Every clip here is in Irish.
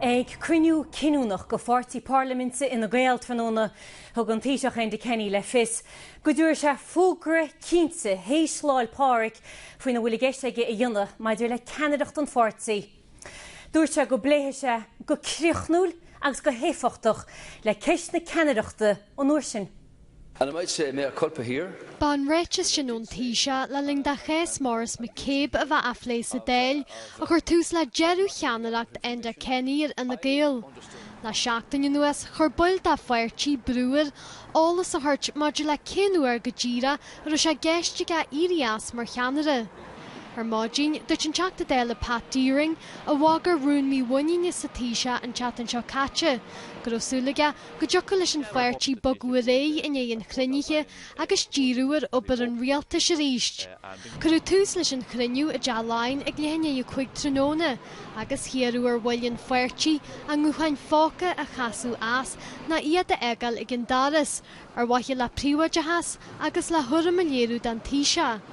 Ag cruinniú cinniúnach de pháirtí parlaiminte Fhine Gael tráthnóna, thug an Taoiseach Enda Kenny le fios go dtabharfaidh sé fógra cinnte théis Lá 'le Pádraig faoina bhfuil i gceist aige a dhéanamh maidir le ceannaireacht an pháirtí. Dúirt sé go bpléifidh sé go críochnúil agus go héifeachtach le ceist na ceannaireachta an uair sin. And I might say mea culpa here. Ba an ráiteas sin ón Taoiseach le linn do chás Maurice McCabe a bheith á phlé sa Dáil a chuir tús le deireadh cheannaireacht Enda Kenny ar Fhine Gael. Le seachtain anuas, chuir baill dá pháirtí brú air eolas a thabhairt maidir le cén uair go díreach a raibh sé i gceist aige éirí as mar cheannaire. Ar maidin, dúirt an Teachta Dála Pat Deering, a bhagair rún mímhuiníne sa Taoiseach an tseachtain seo caite, go raibh súil aige go dtiocfadh leis an pháirtí bogadh ar aghaidh i ndiaidh an chruinnithe agus díriú ar obair an rialtais arís. Cuireadh tús leis an chruinniú i dTeach Laighean ag leath i ndiaidh 5 tráthnóna agus hiarradh ar bhaill an pháirtí a ngutháin phóca a chasadh as nó iad a fhágáil ag an doras ar mhaithe le príobháideachas agus le hurraim a léiriú don Taoiseach.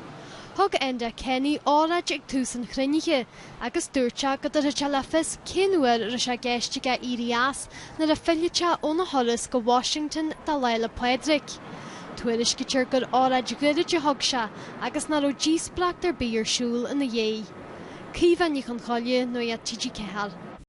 Thug Enda Kenny óráid ag tús an chruinnithe agus dúirt sé go dtabharfadh sé le fios cén uair a raibh sé i gceist aige éirí as nuair a phillfeadh sé óna thuras go Washington do Lá 'le Pádraig. Tuairiscítear gur óráid ghairid a thug sé agus nach raibh díospóireacht ar bith ar siúl ina dhiaidh. Caoimhe Ní Chonchoille, Nuacht TG4.